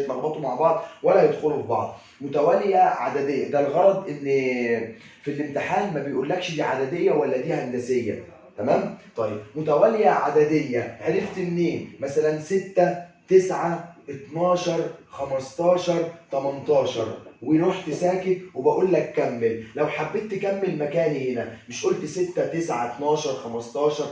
يتلخبطوا مع بعض ولا يدخلوا في بعض. متوالية عددية، ده الغرض ان في الامتحان ما بيقولكش دي عددية ولا دي هندسية. تمام؟ طيب متوالية عددية عرفت منين؟ مثلا 6 9 12 15 18، ورحت ساكت وبقول لك كمل. لو حبيت تكمل مكاني هنا، مش قلت 6 9 12 15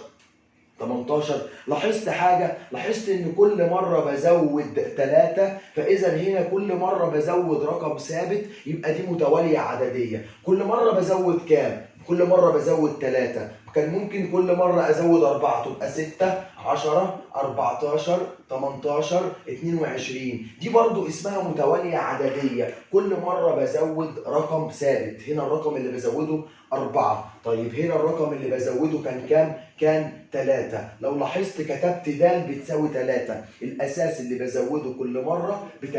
18؟ لاحظت حاجة؟ لاحظت ان كل مرة بزود 3، فاذا هنا كل مرة بزود رقم ثابت، يبقى دي متوالية عددية. كل مرة بزود كام؟ كل مرة بزود 3. كان ممكن كل مرة ازود 4 تبقى 6 10 14 18 22. دي برضو اسمها متوالية عددية، كل مرة بزود رقم ثابت. هنا الرقم اللي بزوده 4. طيب هنا الرقم اللي بزوده كان كام؟ كان 3. لو لاحظت كتبت د بتساوي 3، الأساس اللي بزوده كل مرة ب3.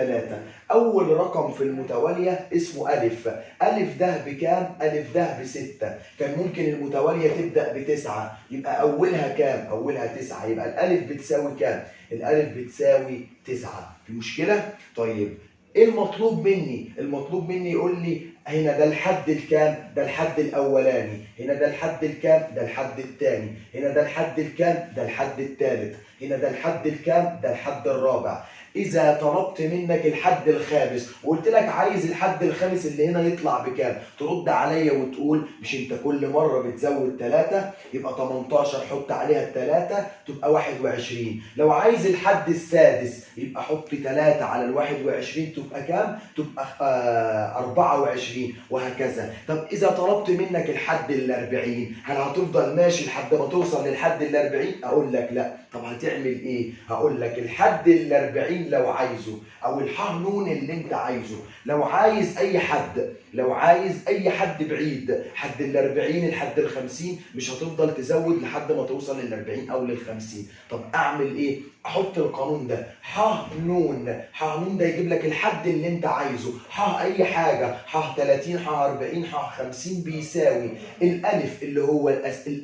أول رقم في المتوالية اسمه ألف. ألف ده بكام؟ ألف ده ب6. كان ممكن المتوالية تبدأ ب9، يبقى أولها كام؟ أولها 9، يبقى الألف بتساوي كام؟ الألف بتساوي 9. في مشكلة؟ طيب ايه المطلوب مني؟ المطلوب مني يقول لي هنا ده الحد الكام؟ ده الحد الاولاني، هنا ده الحد الكام؟ ده الحد الثاني، هنا ده الحد الكام؟ ده الحد الثالث، هنا ده الحد الكام؟ ده الحد الرابع. اذا طلبت منك الحد الخامس وقلت لك عايز الحد الخامس اللي هنا يطلع بكام؟ ترد عليا وتقول مش انت كل مرة بتزود 3، يبقى 18 حط عليها 3 تبقى 21. لو عايز الحد السادس يبقى حط 3 على ال 21 تبقى كام؟ تبقى 24، وهكذا. طب اذا طلبت منك الحد ال 40، هل هتفضل ماشي لحد ما توصل للحد ال 40؟ اقول لك لا. طب هتعمل ايه؟ هقول لك الحد ال 40 لو عايزه، او الح نون اللي انت عايزه، لو عايز اي حد، لو عايز اي حد بعيد، حد ال 40 لحد ال 50، مش هتفضل تزود لحد ما توصل لل 40 او لل 50. طب اعمل ايه؟ احط القانون ده، ح نون، ح نون ده يجيب لك الحد اللي انت عايزه، ح اي حاجة، ح 30 ح 40 ح 50 بيساوي الالف اللي هو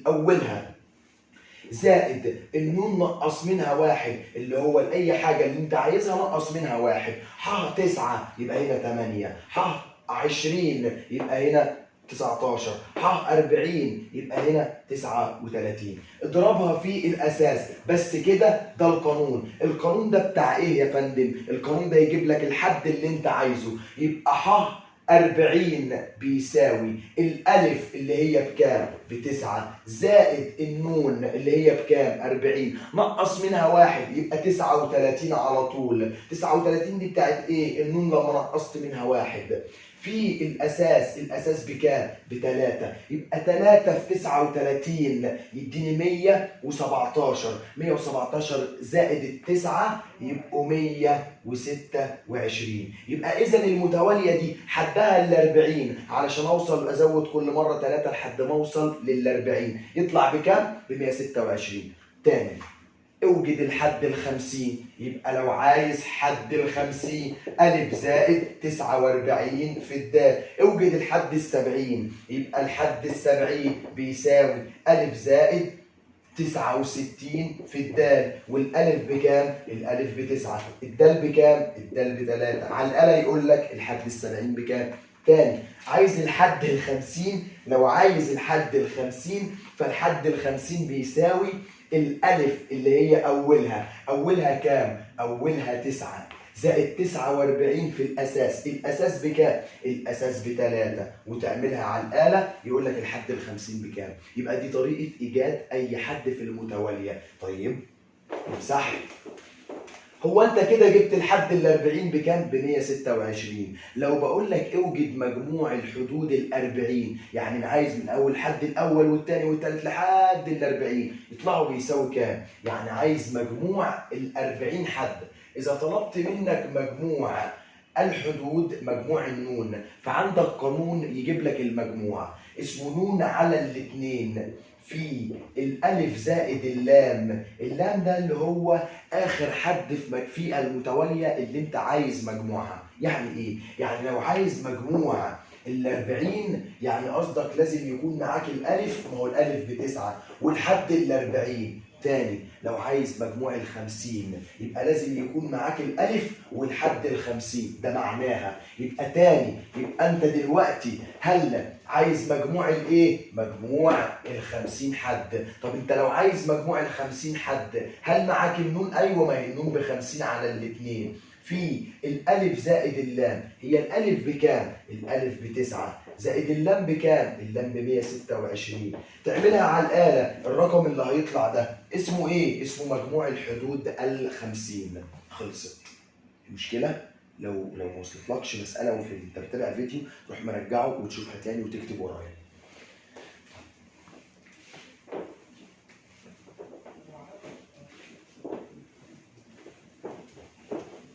اولها زائد النون نقص منها 1 اللي هو اي حاجة اللي انت عايزها نقص منها 1. ح 9 يبقى هنا 8، ح 20 يبقى هنا 19، ح 40 يبقى هنا 39. اضربها في الاساس بس كده. ده القانون. القانون ده بتاع ايه يا فندم؟ القانون ده يجيب لك الحد اللي انت عايزه. يبقى ح 40 بيساوي الألف اللي هي بكام؟ ب9 زائد النون اللي هي بكام؟ 40 نقص منها 1 يبقى 39 على طول. 39 دي بتاعت ايه؟ النون لما نقصت منها 1. في الأساس، الأساس بكام؟ ب3، يبقى 3 في 39 يديني 117. 117 زائد 9 يبقوا 126. يبقى إذا المتوالية دي حدها ال 40، علشان أوصل أزود كل مرة 3 لحد ما أوصل لل 40، يطلع بكام؟ ب 126. تاني اوجد الحد ال 50، يبقى لو عايز حد ال 50 ألف زائد 49 في الدال. اوجد الحد ال 70، يبقى الحد ال 70 بيساوي ألف زائد 69 في الدال، والألف بكام؟ الألف ب9، الدال بكام؟ الدال ب3. على الآلة يقول لك الحد ال 70 بكام؟ تاني عايز الحد ال 50، لو عايز الحد ال 50 فالحد ال 50 بيساوي الألف اللي هي أولها، أولها كام؟ أولها 9 زائد 49 في الأساس، الأساس بكام؟ الأساس ب3، وتعملها على الآلة يقول لك الحد ال 50 بكام. يبقى دي طريقة إيجاد أي حد في المتوالية. طيب امسح. هو انت كده جبت الحد ال 40 بكام؟ ب 126. لو بقول لك اوجد مجموع الحدود ال 40، يعني انا عايز من اول حد الاول والثاني والثالث لحد ال 40 يطلعوا بيساوي كام؟ يعني عايز مجموع ال 40 حد. اذا طلبت منك مجموع الحدود، مجموع النون، فعندك قانون يجيب لك المجموع اسمه نون على الاثنين في الالف زائد اللام. اللام ده اللي هو اخر حد في المتوالية اللي انت عايز مجموعها. يعني ايه؟ يعني لو عايز مجموع ال 40 يعني قصدك لازم يكون معاك الالف، ما هو الالف ب9 والحد ال 40. تاني لو عايز مجموع ال50 يبقى لازم يكون معاك الألف والحد ال50، ده معناها. يبقى تاني، يبقى أنت دلوقتي هل عايز مجموع الإيه؟ مجموع ال50 حد. طب أنت لو عايز مجموع ال50 حد هل معاك النون؟ أيوه، ما هي النون ب50 على الاتنين في الألف زائد اللام. هي الألف بكام؟ الألف ب9 زائد اللام بكام؟ اللام ب126. تعملها على الآلة، الرقم اللي هيطلع ده اسمه إيه؟ اسمه مجموع الحدود ال50. خلصت المشكلة. لو ما وصلتلكش مسألة وفي انت بتتابع فيديو روح مرجعه وتشوفها تاني وتكتب ورايا.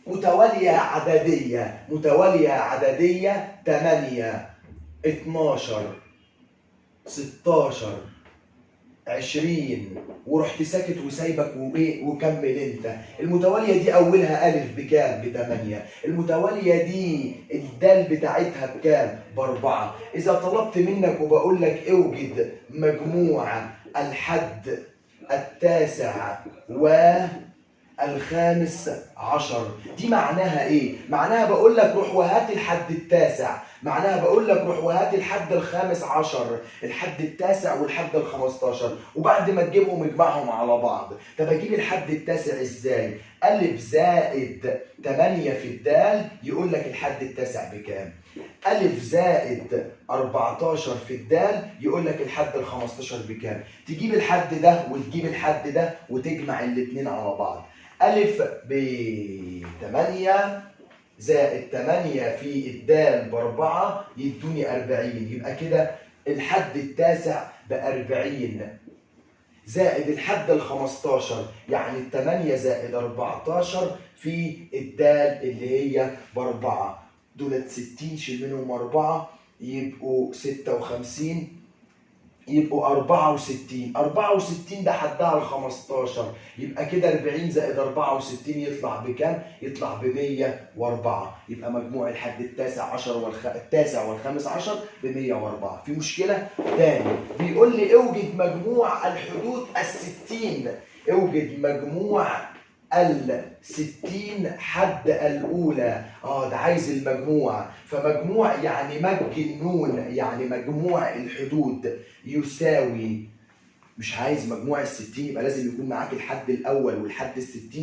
متوالية عددية، متوالية عددية 8 12 16 20، ورحت ساكت وسايبك وايه وكمل انت. المتوالية دي اولها الف بكام؟ ب8. المتوالية دي الدال بتاعتها بكام؟ ب4. اذا طلبت منك وبقول لك اوجد مجموع الحد التاسع و15، دي معناها ايه؟ معناها بقول لك روح وهات الحد التاسع، معناها بقول لك روح وهات الحد 15، الحد التاسع والحد 15، وبعد ما تجيبهم اجمعهم على بعض. طب اجيب الحد التاسع ازاي؟ ألف زائد 8 في الدال يقول لك الحد التاسع بكام؟ ألف زائد 14 في الدال يقول لك الحد 15 بكام؟ تجيب الحد ده وتجيب الحد ده وتجمع الاتنين على بعض. ألف ب8 زائد 8 في الدال ب4 يدوني 40، يبقى كده الحد التاسع ب40 زائد الحد 15، يعني 8 زائد 14 في الدال اللي هي ب4، دولت 60 شيل منهم 4 يبقوا 56، يبقوا 64. 64 ده حدها ال 15، يبقى كده 40 زائد 64 يطلع بكام؟ يطلع ب 104. يبقى مجموع الحد التاسع عشر التاسع والخامس عشر ب 104. في مشكلة؟ تاني بيقول لي اوجد مجموع الحدود ال60، اوجد مجموع ال60 حد الأولى. ده عايز المجموع، فمجموع يعني مج النون، يعني مجموع الحدود يساوي، مش عايز مجموع ال60 يبقى لازم يكون معاك الحد الأول والحد ال60.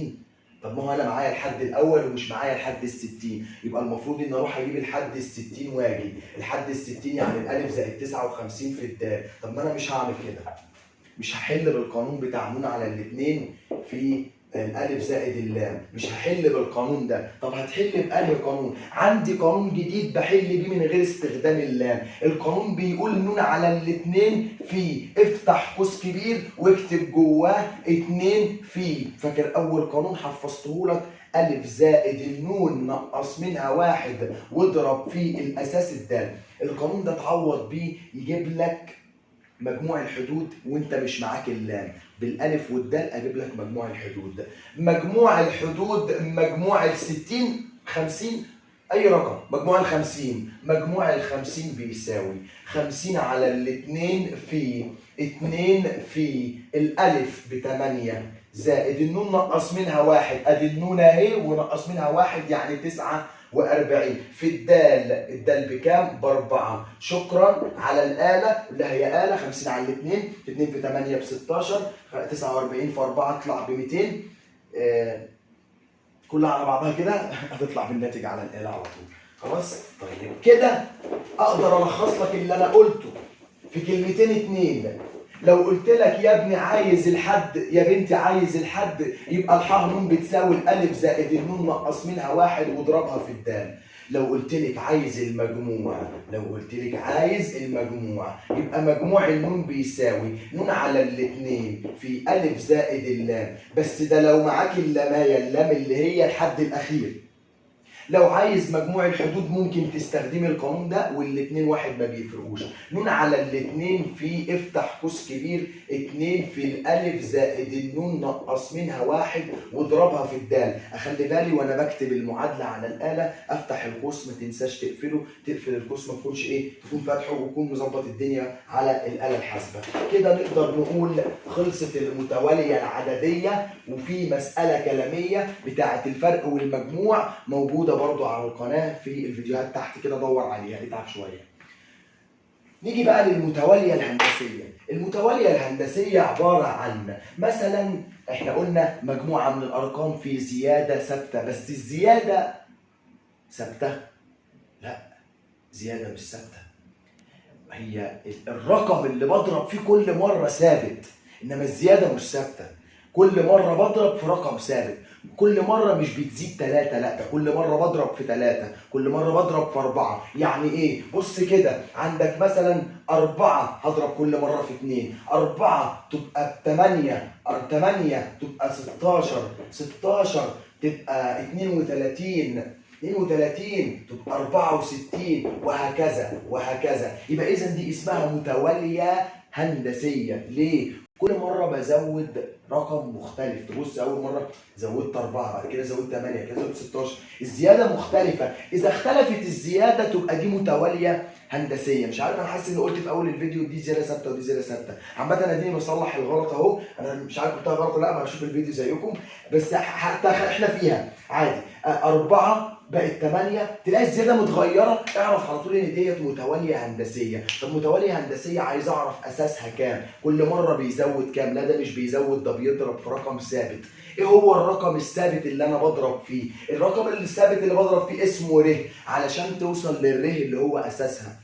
طب ما هو أنا معايا الحد الأول ومش معايا الحد ال60، يبقى المفروض إن أروح أجيب الحد ال60 وأجي. الحد ال60 يعني الألف زائد 59 في الدال. طب ما أنا مش هعمل كده، مش هحل بالقانون بتاع نون على الاتنين في الألف زائد اللام، مش هحل بالقانون ده. طب هتحل بأنهي قانون؟ عندي قانون جديد بحل بيه من غير استخدام اللام. القانون بيقول نون على الاتنين في، افتح قوس كبير واكتب جواه 2 في. فاكر أول قانون حفظته لك؟ ألف زائد النون نقص منها 1 واضرب في الأساس الدال. القانون ده تعوض بيه يجيب لك مجموع الحدود وانت مش معاك اللام. بالالف والدال اجيب لك مجموع الحدود. مجموع الحدود مجموع ال60 50 اي رقم، مجموع ال50، مجموع ال50 بيساوي 50 على الاتنين في 2 في الالف ب8 زائد النون نقص منها 1، ادي النون اهي ونقص منها 1 يعني 49 في الدال. الدال بكام؟ ب4. شكرا. على الآلة اللي هي آلة 50 على الاتنين، 2 في 8 ب 16، 49 في 4 تطلع ب 200، كلها على بعضها كده هتطلع بالناتج على الآلة على طول. خلاص؟ طيب كده أقدر ألخص لك اللي أنا قلته في كلمتين اتنين. لو قلت لك يا ابني عايز الحد، يا بنتي عايز الحد، يبقى الحاء نون بتساوي الالف زائد النون نقص منها 1 واضربها في الدال. لو قلت لك عايز المجموع، لو قلت لك عايز المجموع، يبقى مجموع النون بيساوي نون على الاتنين في الف زائد اللام، بس ده لو معاك اللامايه، اللام اللي هي الحد الاخير. لو عايز مجموع الحدود ممكن تستخدمي القانون ده، والاتنين واحد ما بيفرقوش. نون على الاتنين في افتح قوس كبير 2 في الالف زائد النون نقص منها 1 واضربها في الدال. اخلي بالي وانا بكتب المعادلة على الاله افتح القوس، ما تنساش تقفله، تقفل القوس ما تكونش ايه، تكون فاتحة وتكون مظبط الدنيا على الاله الحاسبة. كده نقدر نقول خلصت المتوالية العدديه. وفي مسالة كلامية بتاعه الفرق والمجموع موجودة برضو على القناة في الفيديوهات تحت كده، دور عليها اتعب شوية. نيجي بقى للمتواليه الهندسية. المتوالية الهندسية عبارة عن مثلا احنا قلنا مجموعة من الارقام في زيادة ثابتة، بس الزيادة ثابتة؟ لا، زيادة مش ثابتة، هي الرقم اللي بضرب فيه كل مرة ثابت، انما الزيادة مش ثابتة. كل مرة بضرب في رقم ثابت، كل مرة مش بتزيد 3، لا ده كل مرة بضرب في 3، كل مرة بضرب في 4. يعني ايه؟ بص كده، عندك مثلا 4 هضرب كل مرة في 2، 4 تبقى 8، 8 تبقى 16، 16 تبقى 32، 32 تبقى 64، وهكذا وهكذا. يبقى اذا دي اسمها متوالية هندسية. ليه؟ كل مرة بزود رقم مختلف. تبص أول مرة زودت 4، بعد كده زودت 8، كده زودت 16، الزيادة مختلفة. إذا اختلفت الزيادة تبقى دي متوالية هندسية. مش عارف، أنا حاسس إن قلت في أول الفيديو دي زيادة ثابتة ودي زيادة ثابتة. عامة أديني بصلح الغلط أهو، أنا مش عارف قلتها غلط ولا لا، ما هشوف الفيديو زيكم، بس حتى إحنا فيها عادي. 4 بقت 8، تلاقي الزيادة متغيرة، اعرف على طول ان ديت متوالية هندسية. طب متوالية هندسية عايز اعرف اساسها كام، كل مرة بيزود كام؟ لا ده مش بيزود، ده بيضرب في رقم ثابت. ايه هو الرقم الثابت اللي انا بضرب فيه؟ الرقم الثابت اللي بضرب فيه اسمه ر، علشان توصل للر اللي هو اساسها.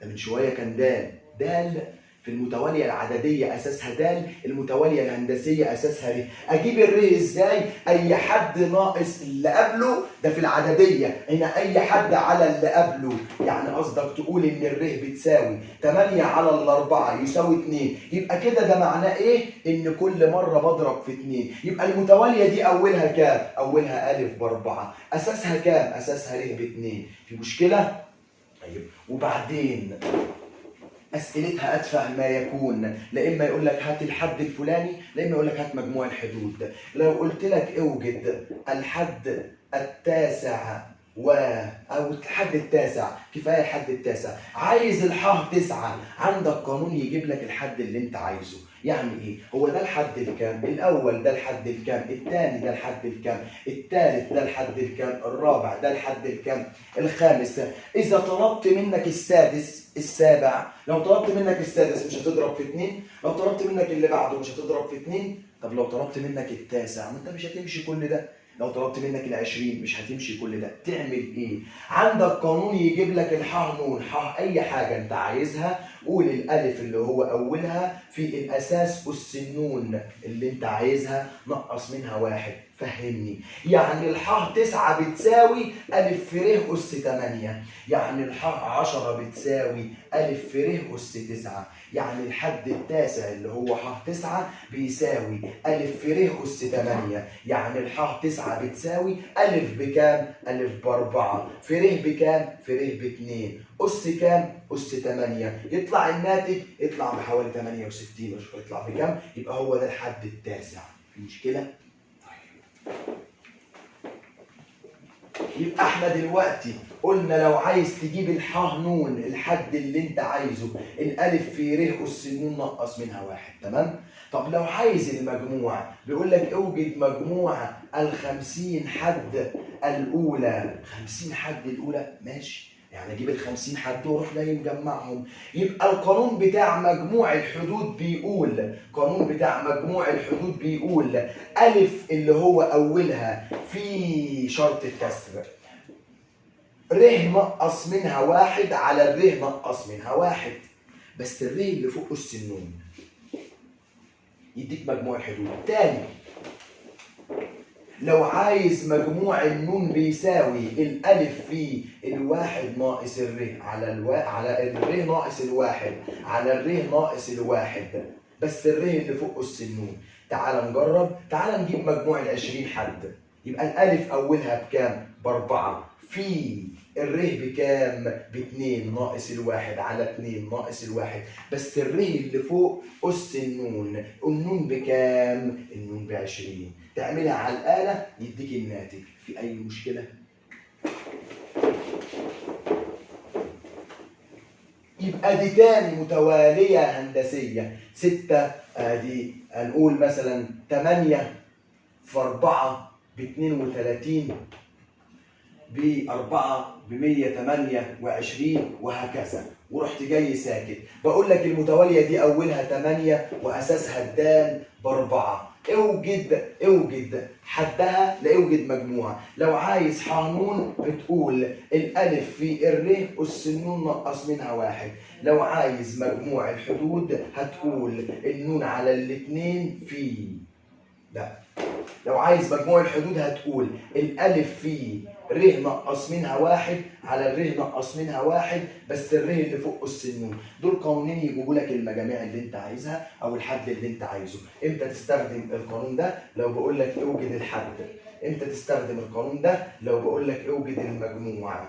ده من شوية كان دال، دال في المتوالية العددية أساسها دال، المتوالية الهندسية أساسها ر. أجيب الر إزاي؟ أي حد ناقص اللي قبله، ده في العددية، هنا أي حد على اللي قبله. يعني قصدك تقول إن الر بتساوي 8 على 4 يساوي 2، يبقى كده ده معناه إيه؟ إن كل مرة بضرب في 2. يبقى المتوالية دي أولها كام؟ أولها ألف ب4، أساسها كام؟ أساسها ر ب2. في مشكلة؟ طيب وبعدين اسئلتها اتفه ما يكون، لا اما يقول لك هات الحد الفلاني، لا اما يقول لك هات مجموع الحدود. لو قلت لك اوجد الحد التاسع او الحد التاسع، كفاية الحد التاسع، عايز الحاء 9، عندك قانون يجيب لك الحد اللي انت عايزه. يعني ايه؟ هو ده الحد الكام؟ الاول ده الحد الكام؟ الثاني ده الحد الكام؟ الثالث ده الحد الكام؟ الرابع ده الحد الكام؟ الخامس. اذا طلبت منك السادس، السابع، لو طلبت منك السادس مش هتضرب في 2، لو طلبت منك اللي بعده مش هتضرب في 2، طب لو طلبت منك التاسع ما انت مش هتمشي كل ده، لو طلبت منك 20 مش هتمشي كل ده، تعمل ايه؟ عندك قانون يجيب لك الحاء نون حاء اي حاجة انت عايزها، قول الالف اللي هو اولها في الاساس اس النون اللي انت عايزها نقص منها 1. فهمني، يعني الحاء 9 بتساوي الف في ر اس 8، يعني الحاء 10 بتساوي الف في ر اس 9، يعني الحد التاسع اللي هو حاء 9 بيساوي الف في ر اس 8، يعني الحاء 9 بتساوي الف بكام؟ الف ب4 في ر بكام؟ في ر ب2 اس كام؟ اس 8. يطلع الناتج، يطلع بحوالي 68، وشوف يطلع بكام، يبقى هو ده الحد التاسع. في مشكلة؟ يبقى احنا دلوقتي قلنا لو عايز تجيب الحاء نون الحد اللي انت عايزه، الالف في ر اس النون نقص منها 1، تمام؟ طب لو عايز المجموع، بيقول لك اوجد مجموع ال50 حد الاولى. 50 حد الاولى، ماشي، يعني اجيب ال50 حد واروح جاي مجمعهم. يبقى القانون بتاع مجموع الحدود بيقول، قانون بتاع مجموع الحدود بيقول الف اللي هو اولها في شرط الكسر، ر نقص منها 1 على الر نقص منها 1، بس الر اللي فوق اس النون، يديك مجموع الحدود. تاني لو عايز مجموع النون بيساوي الالف في الواحد ناقص الر على على الر ناقص الواحد على الر ناقص الواحد، بس الر اللي فوق اس النون. تعال نجرب، تعال نجيب مجموع ال20 حد. يبقى الألف أولها بكام؟ ب4، في الره بكام؟ ب2 ناقص الواحد على 2 ناقص الواحد، بس الره اللي فوق أس النون، النون بكام؟ النون ب20. تعملها على الآلة يديك الناتج. في أي مشكلة؟ يبقى دي تاني متوالية هندسية. 6 ادي هنقول مثلا 8 في 4 ب32 ب4 ب128 وهكذا. ورحت جاي ساكت، بقول لك المتوالية دي أولها 8 وأساسها الدال ب4، اوجد حدها، لا اوجد مجموعة. لو عايز حانون بتقول الألف في الر أس النون نقص منها 1. لو عايز مجموع الحدود هتقول النون على الاتنين في، لا لو عايز مجموع الحدود هتقول الألف في ر نقص منها 1 على الر نقص منها 1، بس الر اللي فوق أس النون. دول قانونين يجيبوا لك المجاميع اللي انت عايزها او الحد اللي انت عايزه. امتى تستخدم القانون ده؟ لو بقول لك اوجد الحد. امتى تستخدم القانون ده؟ لو بقول لك اوجد المجموع.